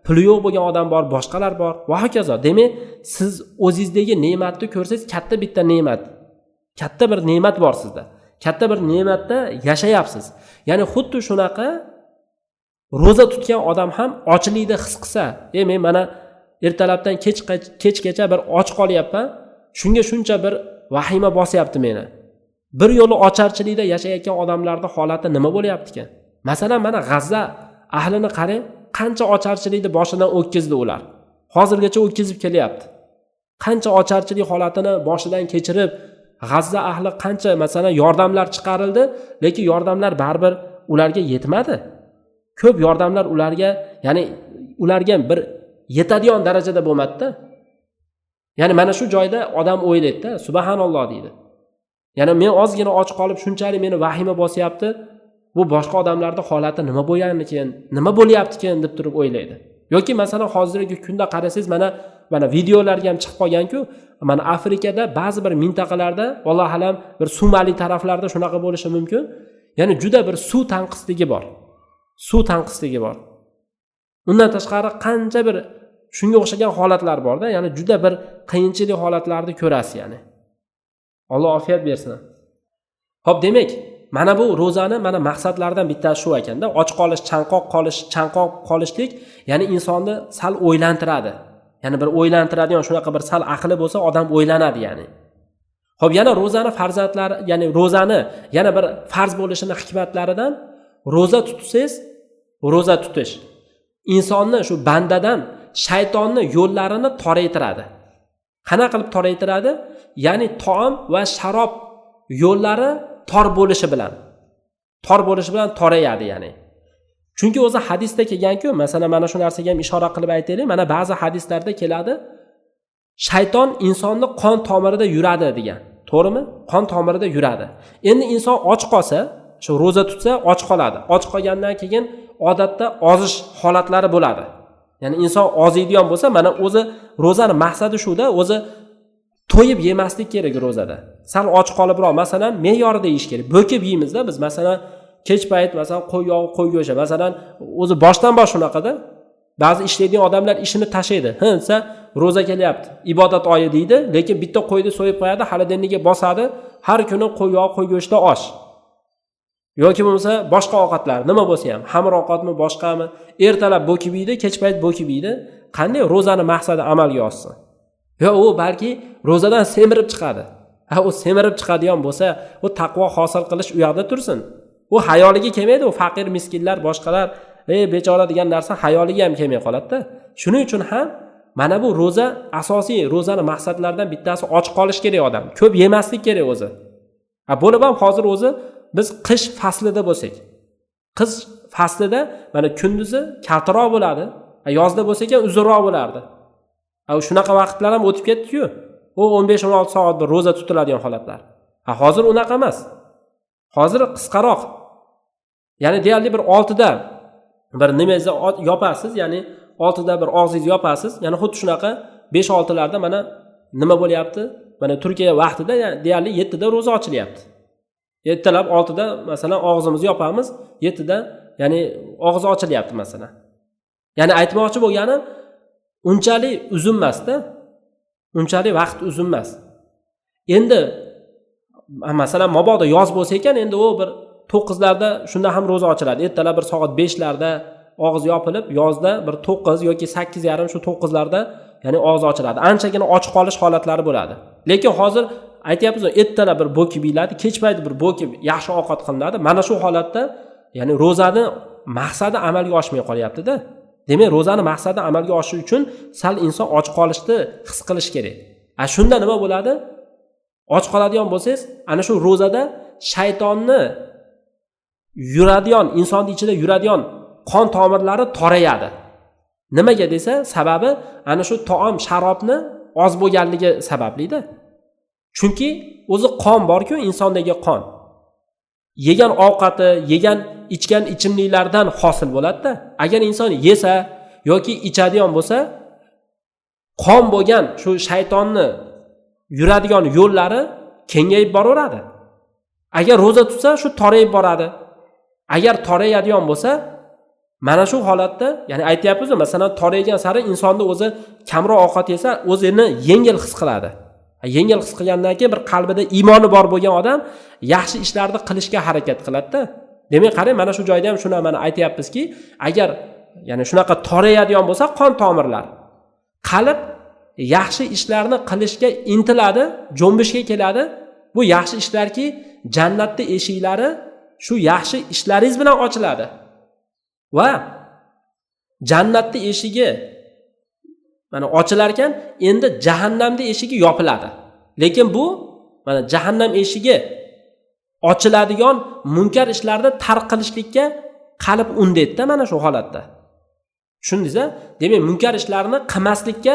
puli yo'q bo'lgan odam bor, boshqalar bor va hokazo. Demak, siz o'zingizdagi ne'matni ko'rsangiz, katta bitta ne'mat, katta bir ne'mat bor sizda. Katta bir ne'matda yashayapsiz. Ya'ni xuddi shunaqa ro'za tutgan odam ham ochlikni his qilsa, men mana ertalabdan kechgacha bir och qolyapman, shunga shuncha bir vahima bosyapti meni. Bir yo'li ocharchilikda yashayotgan odamlarning holati nima bo'lyapti ekan? Masalan, mana G'azza ahlini qarang, qancha ocharchilikni boshidan o'tkazdi ular. Hozirgacha o'tkazib kelyapti. Qancha ocharchilik holatini boshidan kechirib, G'azza ahli qancha masalan yordamlar chiqarildi, lekin yordamlar baribir ularga yetmadi. Ko'p yordamlar ularga, ya'ni ularga bir yetadigan darajada bo'lmadi-da. Ya'ni mana shu joyda odam o'ylaydi-da, subhanalloh deydi. Ya'ni men ozgina och qolib shunchalik meni vahima bosyapti. Bu boshqa odamlarning holati nima bo'lganikin, nima bo'lyapti-kin deb turib o'ylaydi. Yoki masalan hozirgi kunda qarasangiz, mana videolarga ham chiqib qolgan-ku, mana Afrikada ba'zi bir mintaqalarda, vallohu alam, bir Somali taraflarda shunaqa bo'lishi mumkin. Ya'ni juda bir suv tanqisligi bor. Suv tanqisligi bor. Undan tashqari qancha bir shunga o'xshagan holatlar borda, ya'ni juda bir qiyinchilik holatlarni ko'rasiz ya'ni. Alloh ofiyat bersin. Xo'p, demak, mana bu ro'zani mana maqsadlaridan bittasi shu ekanda, och qolish, chanqoq qolishlik, ya'ni insonni sal o'ylantiradi. Ya'ni bir o'ylantiradigan shunaqa bir sal aqli bo'lsa, odam o'ylanadi ya'ni. Xo'p, yana ro'zani farzandlari, ya'ni ro'zani yana bir farz bo'lishini hikmatlaridan ro'za tutsangiz, ro'za tutish insonni shu bandadan shaytonni yo'llarini toraytiradi. Qana qilib toraytiradi? Ya'ni taom va sharob yo'llari tor bo'lishi bilan. Tor bo'lishi bilan torayadi ya'ni. Chunki o'zi hadisda kelgan-ku, masalan mana shu narsaga ham ishora qilib aytaylik, mana ba'zi hadislarda keladi, shayton insonni qon tomirida yuradi degan. To'g'rimi? Qon tomirida yuradi. Endi inson och qolsa, shu ro'za tutsa och qoladi. Och qolgandan keyin odatda ozish holatlari bo'ladi. Ya'ni inson oziydigan bo'lsa, mana o'zi ro'zani maqsadi shuda, o'zi to'yib yemaslik kerak ro'zada. Sal och qolibroq, masalan, me'yorida yeyish kerak. Bo'kib yeymizda biz, masalan, kech payt masalan qo'y yog'i, qo'y go'shti, masalan, o'zi boshdan bosh shunaqada. Ba'zi ishlaydigan odamlar ishini tashlaydi. Ha, desa ro'za kelyapti, ibodat oyi deydi, lekin bitta qo'yni so'yib qo'yadi, xolodilnikka bosadi, har kuni qo'y yog'i, qo'y go'shti osh. Yoki bo'lmasa boshqa ovqatlar, nima bo'lsa ham, xamir ovqatmi, boshqami, ertalab bo'kib yeydi, kech payt bo'kib yeydi. Qanday ro'zani maqsadi amalga oshsin? Yo, u balki ro'zadan semirib chiqadi. Ha, u semirib chiqadigan bo'lsa, u taqvo hosil qilish u yoqda tursin. U hayoliga kelmaydi, u faqir, miskinlar, boshqalar, bechora degan narsa hayoliga ham kelmay qoladi-da. Shuning uchun ham mana bu ro'za asosiy ro'zani maqsadlaridan bittasi och qolish kerak odam. Ko'p yemaslik kerak o'zi. Ha, bo'lib ham hozir o'zi biz qish faslida bo'lsak, qish faslida mana kunduzi kaltaroq bo'ladi, yozda bo'lsa ekan uzunroq bo'lardi. Shunaqa vaqtlar ham o'tib ketdi-ku. U 15-16 soat bir ro'za tutiladigan holatlar. Ha, hozir unaqa emas. Hozir qisqaroq. Ya'ni deyarli bir 6da bir nimangizni yopasiz, ya'ni 6da bir og'zingizni yopasiz. Ya'ni xuddi shunaqa 5-6larda mana nima bo'lyapti? Mana Turkiya vaqtida deyarli 7da ro'za ochilyapti. Ertalab 6da masalan og'zimizni yopamiz, 7da ya'ni og'iz ochilyapti masalan. Ya'ni aytmoqchi bo'lganim unchalik uzun emas-da. Unchalik vaqt uzun emas. Endi masalan mabodo yoz bo'lsa ekan, endi u bir 9larda shunda ham ro'za ochiladi. Ertalab bir soat 5larda og'iz yopilib, yozda bir 9 yoki 8:30 shu 9larda ya'ni og'iz ochiladi. Anchagina och qolish holatlari bo'ladi. Lekin hozir aytyapmiz, ertalab bir bo'kib yeyiladi, kech payt bir bo'kib yaxshi ovqat qilinadi. Mana shu holatda ya'ni ro'zani maqsadi amalga oshmay qolyapti-da. Demak, ro'zani maqsadi amalga oshishi uchun sal inson och qolishni his qilish kerak. A shunda nima bo'ladi? Och qoladigan bo'lsangiz, ana shu ro'zada shaytonni yuradigan, insonning ichida yuradigan qon tomirlari torayadi. Nimaga desa, sababi ana shu taom, sharobni oz bo'lganligi sabablida. Chunki o'zi qon bor-ku, insondagi qon. Yegan ovqati, yegan ichgan ichimliklardan hosil bo'ladi-da. Agar inson yesa yoki ichadigan bo'lsa, qon bo'lgan shu shaytonni yuradigan yo'llari kengayib boraveradi. Agar ro'za tutsa, shu torayib boradi. Agar torayadigan bo'lsa, mana shu holatda, ya'ni aytyapmiz, masalan, toraygan sari insonni o'zi kamroq ovqat yesa, o'zini yengil his qiladi. Yengil his qilgandan keyin bir qalbida iymoni bor bo'lgan odam yaxshi ishlarni qilishga harakat qiladi-da. Demak, qarang, mana shu joyda ham shuni mana aytyapmizki, agar ya'ni shunaqa torayadigan bo'lsa qon tomirlar, qalb yaxshi ishlarni qilishga intiladi, junbishga keladi. Bu yaxshi ishlarki, jannatning eshiklari shu yaxshi ishlaringiz bilan ochiladi. Va jannatning eshigi mana ochilar ekan, endi jahannamning eshigi yopiladi. Lekin bu mana jahannam eshigi ochiladigan munkar ishlarni tark qilishlikka qalb undaydi-da mana shu holatda. Tushundingiz-a? Demak, munkar ishlarni qilmaslikka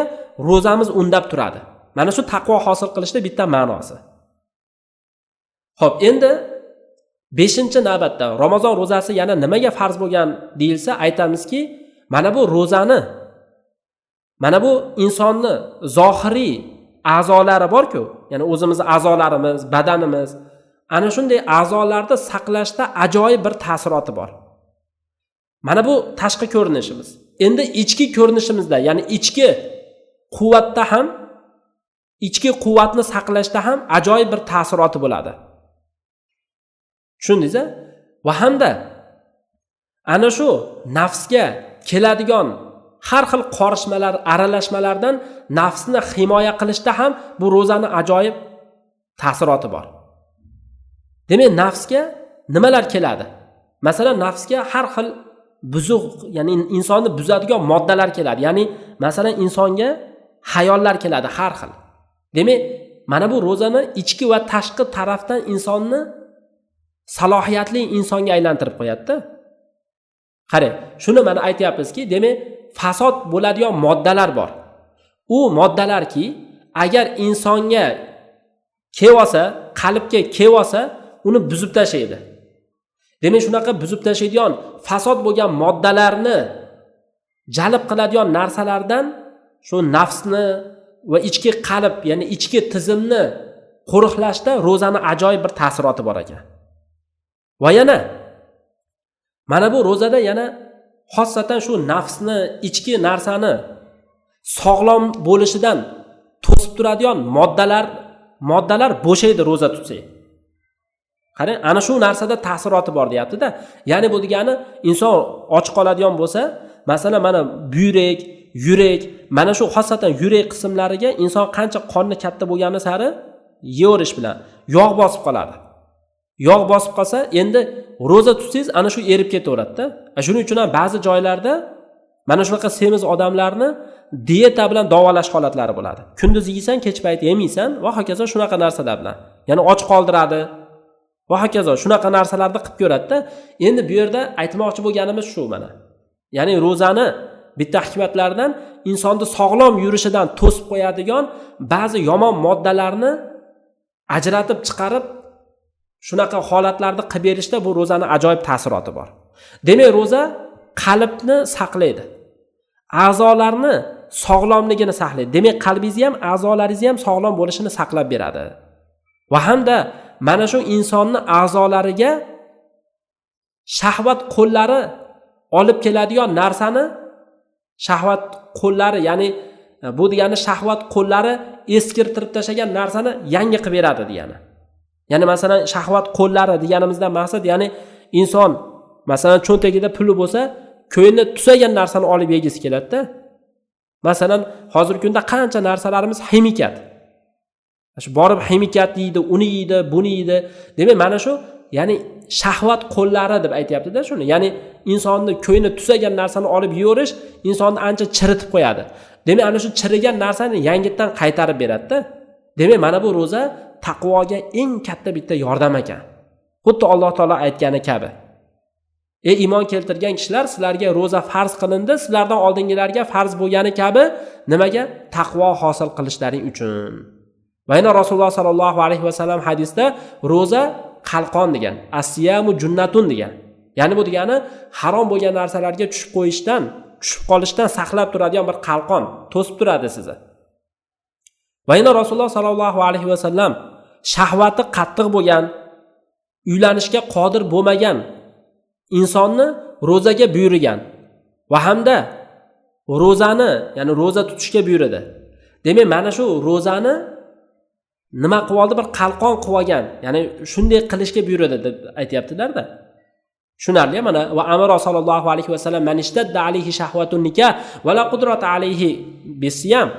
ro'zamiz undab turadi. Mana shu taqvo hosil qilishda bitta ma'nosi. Xo'p, endi 5-navbatda Ramazon ro'zasi yana nimaga farz bo'lgan deyilsa, aytamizki, mana bu ro'zani, mana bu insonni zohiriy a'zolari bor-ku, ya'ni o'zimiz a'zolarimiz, badanimiz, ana shunday a'zolarni saqlashda ajoyib bir ta'siroti bor. Mana bu tashqi ko'rinishimiz. Endi ichki ko'rinishimizda, ya'ni ichki quvvatda ham, ichki quvvatni saqlashda ham ajoyib bir ta'siroti bo'ladi. Tushundingiz-a? Va hamda ana shu nafsga keladigan har xil qorishmalar, aralashmalardan nafsni himoya qilishda ham bu ro'zani ajoyib ta'siroti bor. Demak, nafsga nimalar keladi? Masalan, nafsga har xil buzuq, ya'ni insonni buzadigan moddalar keladi. Ya'ni masalan, insonga xayollar keladi har xil. Demak, mana bu ro'zani ichki va tashqi tarafdan insonni salohiyatli insonga aylantirib qo'yadi-da. Qarang, shuni mana aytyapmizki, demak, fasod bo'ladigan moddalar bor. U moddalarki, agar insonga kelsa, qalbga kelsa, uni buzib tashlaydi. Demak, shunaqa buzib tashlaydigan fasod bo'lgan moddalarni jalb qiladigan narsalardan shu nafsni va ichki qalb, ya'ni ichki tizimni qo'riqlashda ro'zani ajoyib bir ta'siroti bor ekan. Va yana mana bu ro'zada yana xossatan shu nafsni, ichki narsani sog'lom bo'lishidan to'sib turadigan moddalar bo'shaydi ro'za tutsak. Qarang, ana shu narsada ta'siroti bor deyapti-da. Ya'ni bu degani inson och qoladigan bo'lsa, masalan, mana buyrak, yurak, mana shu xossatan yurak qismlariga inson qancha qonni katta bo'lgani sari yeyverish bilan yog' bosib qoladi. Yog' bosib qolsa, endi ro'za tutsangiz ana shu erib ketaveradi-da. Shuning uchun ham ba'zi joylarda mana shunaqa semiz odamlarni dieta bilan davolash holatlari bo'ladi. Kunduz yeysan, kech payt yemaysan va hokazo shunaqa narsalar bilan. Ya'ni och qoldiradi va hokazo shunaqa narsalarni qilib ko'radi-da. Endi bu yerda aytmoqchi bo'lganimiz shu mana. Ya'ni ro'zani bitta hikmatlaridan insonni sog'lom yurishidan to'sib qo'yadigan ba'zi yomon moddalarni ajratib chiqarib shunaqa holatlarni qilib berishda bu ro'zani ajoyib ta'siroti bor. Demak, ro'za qalbni saqlaydi. A'zolarni sog'lomligini saqlaydi. Demak, qalbingizni ham, a'zolaringizni ham sog'lom bo'lishini saqlab beradi. Va hamda mana shu insonni a'zolariga shahvat qo'llari olib keladigan narsani, shahvat qo'llari, ya'ni bu degani shahvat qo'llari eskirtirib tashlagan narsani yangi qilib beradi degani. Ya'ni masalan, shahvat qo'llari deganimizdan maqsad, ya'ni inson masalan cho'ntagida puli bo'lsa, ko'ngli tusagan narsani olib yegisi keladi-da. Masalan, hozirgi kunda qancha narsalarimiz ximikat. Shu borib ximikat yeydi, uni yeydi, buni yeydi. Demak, mana shu, ya'ni shahvat qo'llari deb aytyapti-da shuni. Ya'ni insonni ko'ngli tusagan narsani olib yeyverish insonni ancha chiritib qo'yadi. Demak, ana shu chirigan narsani yangitdan qaytarib beradi-da. Demak, mana bu ro'za taqvoga eng katta bitta yordam ekan. Xuddi Alloh taolo aytgani kabi. Ey iymon keltirgan kishilar, sizlarga ro'za farz qilindi, sizlardan oldingilarga farz bo'lgani kabi nimaga? Taqvo hosil qilishlaring uchun. Va yana Rasululloh sallallohu alayhi vasallam hadisda ro'za qalqon degan, asyamu junnatun degan. Ya'ni bu degani harom bo'lgan narsalarga tushib qo'yishdan, tushib qolishdan saqlab turadigan bir qalqon, to'sib turadi sizni. Va yana Rasululloh sallallohu alayhi vasallam shahvati qattiq bo'lgan, uylanishga qodir bo'lmagan insonni ro'zaga buyurgan va hamda ro'zani, ya'ni ro'za tutishga buyurdi. Demak, mana shu ro'zani nima qilib oldi? Bir qalqon qilib olgan, ya'ni shunday qilishga buyurdi deb aytayaptilar-da. Tushunarli mana va amara sallallohu alayhi vasallam man ishtadda alayhi shahvatun nikah va la qudrata alayhi bisiyam.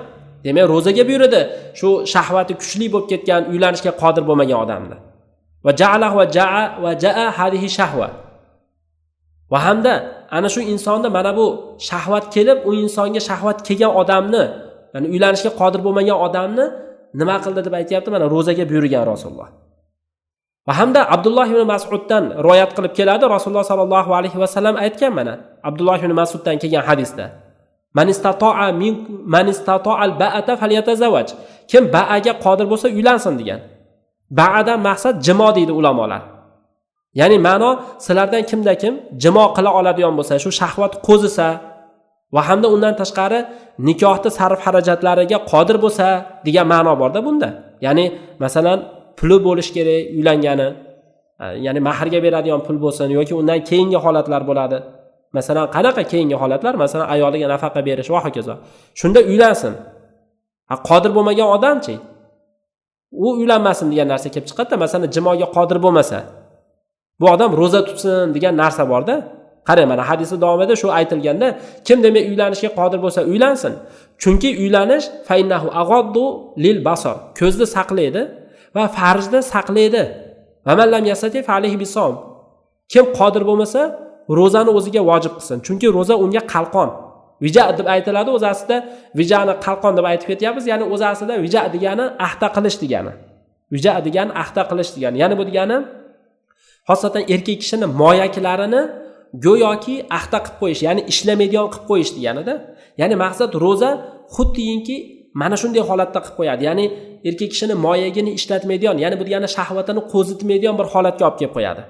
Demak, ro'zaga buyurdi shu shahvati kuchli bo'lib ketgan, uylanishga qodir bo'lmagan odamni. Va ja'ala va ja'a va ja'a hadihi shahva. Va hamda ana shu insonda mana bu shahvat kelib, u insonga shahvat kelgan odamni, ya'ni uylanishga qodir bo'lmagan odamni nima qildi deb aytayapti? Mana ro'zaga buyurgan Rasululloh. Va hamda Abdulloh ibn Mas'uddan rivoyat qilib keladi, Rasululloh sallallohu alayhi vasallam aytgan mana Abdulloh ibn Mas'uddan kelgan hadisda: Man istata'a min man istata'a al-ba'ata falyatazawwaj. Kim ba'aga qodir bo'lsa uylansin degan. Ba'adan maqsad jimo deydi ulamolar. Ya'ni ma'no sizlardan kimda kim jimo qila oladigan bo'lsa, shu shahvat qo'zisa va hamda undan tashqari nikohda sarf xarajatlariga qodir bo'lsa degan ma'no borda bunda. Ya'ni masalan puli bo'lish kerak uylangani, ya'ni mahrga beradigan pul bo'lsin yoki undan keyingi holatlar bo'ladi. Masalan qanaqa keyingi holatlar? Masalan ayoliga nafaqa berish va hokazo. Shunda uylansin. Ha, qodir bo'lmagan odamchi u uylanmasin degan narsa kelib chiqadi-da. Masalan jimoga qodir bo'lmasa, bu odam ro'za tutsin degan narsa borda. Qarang, mana hadisning davomida shu aytilganda, kim demak uylanishga qodir bo'lsa uylansin. Chunki uylanish fa innahu aghaddu lil basar, ko'zni saqlaydi va farjni saqlaydi. Va man lam yastati fa alayhi bisom. Kim qodir bo'lmasa ro'zani o'ziga vojib qilsin. Chunki ro'za unga qalqon. Vija deb aytiladi, o'zi aslida vijani qalqon deb aytib ketyapmiz, ya'ni o'zi aslida vija degani ahda qilish degani. Vija degani ahda qilish degani. Ya'ni bu degani xosatan erkak kishini moyaklarini go'yoki ahda qilib qo'yish, ya'ni ishlamaydigan qilib qo'yish deganida. Ya'ni maqsad ro'za xuddiyinki mana shunday holatda qilib qo'yadi. Ya'ni erkak kishini moyagini ishlatmaydigan, ya'ni bu degani shahvatini qo'zitmaydigan bir holatga olib kelib qo'yadi.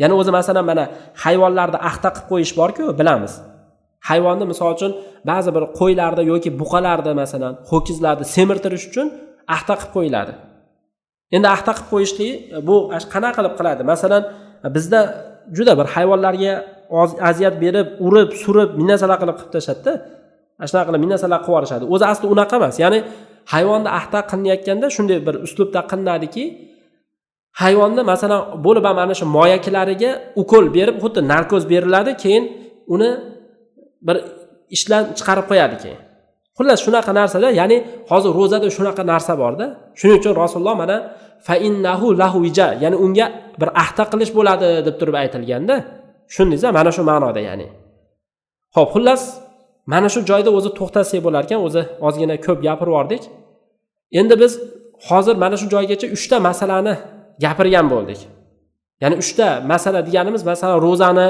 Ya'ni o'zi masalan mana hayvonlarda ahda qilib qo'yish bor-ku, bilamiz. Hayvonni misol uchun ba'zi bir qo'ylarda yoki buqalarda masalan ho'kizlarni semirtirish uchun ahda qilib qo'yiladi. Endi ahda qilib qo'yishlik bu qanaqa qilib qiladi? Masalan bizda juda bir hayvonlarga aziyat berib, urib, surib, minasalar qilib qilib tashladida. Ana shunaqa qilib minasalar qilib yuborishadi. O'zi asli unaqa emas. Ya'ni hayvonni ahda qilinayotganda shunday bir uslubda qilinadiki, hayvonni masalan bo'lib ham ana shu moyaklariga ukol berib, xuddi narkoz beriladi, keyin uni bir ishdan chiqarib qo'yadi keyin. Xullas shunaqa narsada, ya'ni hozir ro'zada shunaqa narsa borda. Shuning uchun Rasululloh mana fa innahu lahu wija, ya'ni unga bir ahda qilish bo'ladi deb turib aytilganda, tushundingiz-a? Mana shu ma'noda ya'ni. Xo'p, xullas mana shu joyda o'zi to'xtasak bo'lar ekan, o'zi ozgina ko'p gapirib yubordik. Endi biz hozir mana shu joygacha 3 ta masalani gapirgan bo'ldik. Ya'ni 3 ta masala deganimiz, masalan ro'zani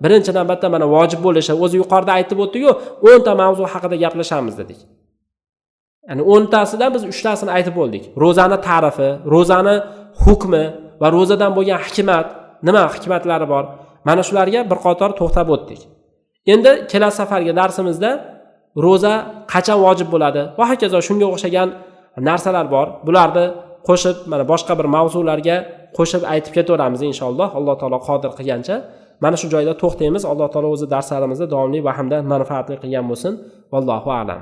birinchi navbatda mana vojib bo'lishi, o'zi yuqorida aytib o'tdik-ku, 10 ta mavzu haqida gaplashamiz dedik. Ya'ni 10 tasidan biz 3 tasini aytib bo'ldik. Ro'zani ta'rifi, ro'zani hukmi va ro'zadan bo'lgan hikmat, nima hikmatlari bor? Mana shularga bir qator to'xtab o'tdik. Endi kelasi safargi darsimizda ro'za qachon vojib bo'ladi va hokazo shunga o'xshagan narsalar bor. Bularni qo'shib mana boshqa bir mavzularga qo'shib aytib ketaveramiz inshaalloh. Alloh taolo qodir qilgancha. Mana shu joyda to'xtaymiz. Alloh taolo o'zi darslarimizni davomli va hamda manfaatli qilgan bo'lsin. Vallohu a'lam.